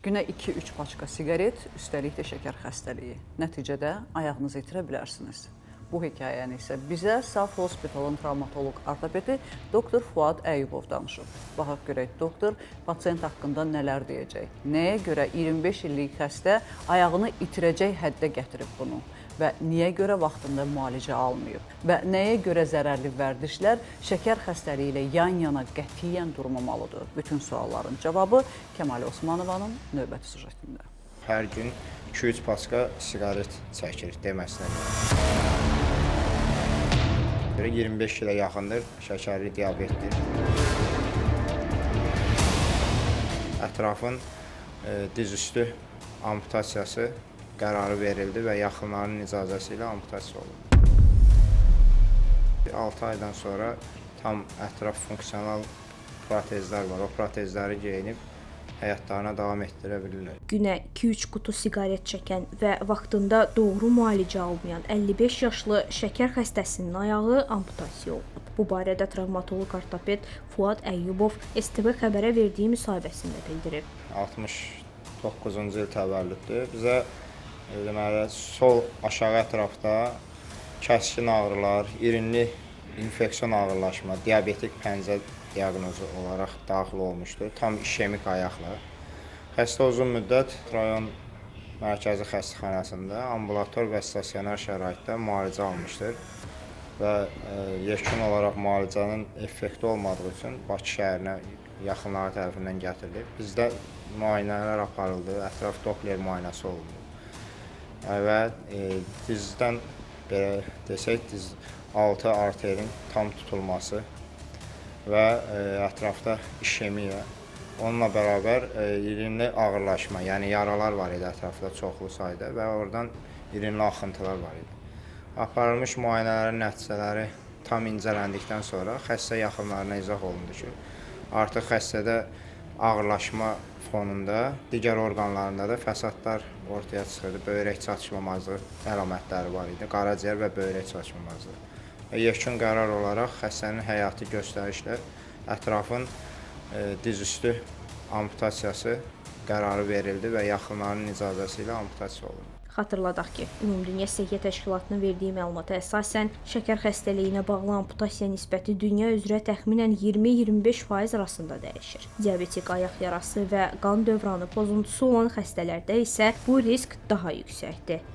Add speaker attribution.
Speaker 1: Günə 2-3 paçka siqaret, üstəlik də şəkər xəstəliyi. Nəticədə ayağınızı itirə bilərsiniz. Bu hekayəni isə bizə Saf Hospitalın travmatoloq ortopedi doktor Fuad Əyyubov danışıb. Baxaq görək doktor pasiyent haqqında nələr deyəcək. Nəyə görə 25 illik xəstə ayağını itirəcək həddə gətirib bunu və niyə görə vaxtında müalicə almayıb və nəyə görə zərərli vərdişlər şəkər xəstəliyi ilə yan-yana qətiyyən durmamalıdır? Bütün sualların cavabı Kəmal Osmanovanın növbəti süjetində.
Speaker 2: Hər gün 2-3 paçka siqaret çəkir deməsinə görə. 25 ilə yaxındır şəkərli diabetdir. Ətrafın dizüstü amputasiyası qərarı verildi və yaxınlarının icazəsi ilə amputasiya olundu. 6 aydan sonra tam ətraf funksional protezlər var. O protezləri geyinib həyatlarına davam etdirə bilirlər.
Speaker 3: Günə 2-3 qutu siqaret çəkən və vaxtında doğru müalicə almayan 55 yaşlı şəkər xəstəsinin ayağı amputasiya olunub. Bu barədə travmatoloq ortoped Fuad Əyyubov STV xəbərə verdiyi müsahibəsində bildirib.
Speaker 2: 69-cu il təvəllüddür. Bizə deməli sol aşağı ətrafda kəskin ağrılar, irinli infeksion ağırlaşma, diabetik pəncə diaqnozu olaraq daxil olmuşdur. Tam işemik ayaqla. Xəstə uzun müddət rayon mərkəzi xəstəxanasında ambulator və stasionar şəraitdə müalicə almışdır və yekun olaraq müalicənin effekti olmadığı üçün Bakı şəhərinə yaxınları tərəfindən gətirilib. Bizdə müayinələr aparıldı, ətraf Doppler müayinəsi olundu. Və dizdən belə desək, diz altı arterin tam tutulması və ətrafda işemiya, onunla bərabər irinli ağırlaşma, yəni yaralar var idi ətrafda çoxlu sayda və oradan irinli axıntılar var idi. Aparılmış müayinələrin nəticələri tam incələndikdən sonra xəstə yaxınlarına izah olundu ki, artıq xəstədə ağırlaşma fonunda digər orqanlarında da fəsadlar ortaya çıxırdı. Böyrək çatışmamazlığı əlamətləri var idi, qaraciyər və böyrək çatışmamazlığı. Və yekun qərar olaraq xəstənin həyati göstərişlə ətrafın dizüstü amputasiyası qərarı verildi və yaxınlarının icazəsi ilə amputasiya olundu.
Speaker 3: Xatırladaq ki, Ümumdünya Səhiyyə Təşkilatının verdiyi məlumata əsasən şəkər xəstəliyinə bağlı amputasiya nisbəti dünya üzrə təxminən 20-25% arasında dəyişir. Diabetik ayaq yarası və qan dövranı pozuntusu olan xəstələrdə isə bu risk daha yüksəkdir.